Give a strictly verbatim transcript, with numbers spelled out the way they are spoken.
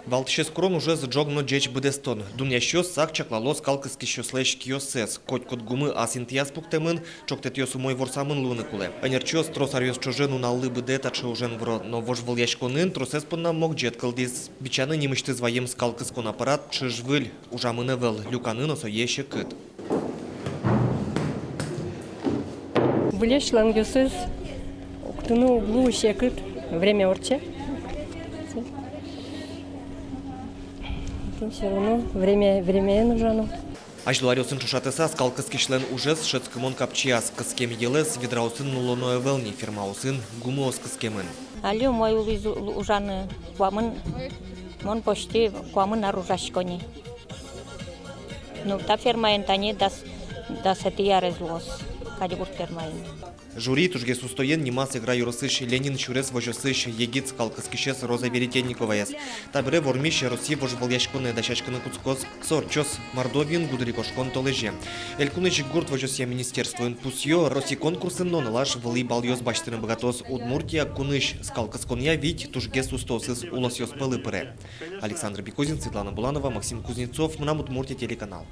Валтӥсез курон — ужез ӝог но ӟеч быдэстон. Дунъясьёс сак чаклало скал кыскисьёслэсь киоссэс. Котькуд гумы ас интыяз пуктэмын, чоктэтъёс умой ворсамын луыны кулэ. Ӧнерчиос трос аръёс ӵоже нуналлы быдэ таӵе ужен выро, но вожвылъяськонын тросэз понна могӟет кылдӥз. Бичаны нимысьтыз ваем скал кыскон аппарат ӵыжвыль ужамын ӧвӧл, люканы но сое секыт. Выльысь лангъёсыз октыны уг луы, секыт, время ортче. Всё равно время, времяен ужано. Азьло аръёсын ӵошатыса, скал кыскисьлэн ужез шӧдскымон капчияз. Кыскем йӧлэз ведраосын нуллоно ӧвӧл ни, фермаосын гумыос кыскемын. Али умой луиз у-, ужаны, куамын, мон почти куамын ар ужасько ни. Ну, та фермаен тани дас, дасэтӥ арез луоз, кадь гурт фермаен. Жюри тужгес устоен нимаз Эгра ёросысь Ленин сюрес возёсысь егит скал кыскисез Роза Веретенниковаез. Табере вормись Россиысь вожвылъяськонэ дасяськыны кутскоз. Со ортчоз Мордовиын гудырикошкон толэзе. Элькунысь гурт возёсъя министерствоын пусъё: Россиысь конкурсын но нылаш вылӥ балъёс басьтыны быгатоз. Удмуртия кунысь скал кысконъя вить тужгес устоосыз улосъёс пӧлы пыре. Александр Бекузин, Светлана Буланова, Максим Кузнецов, «Мынам Удмуртие» телеканал.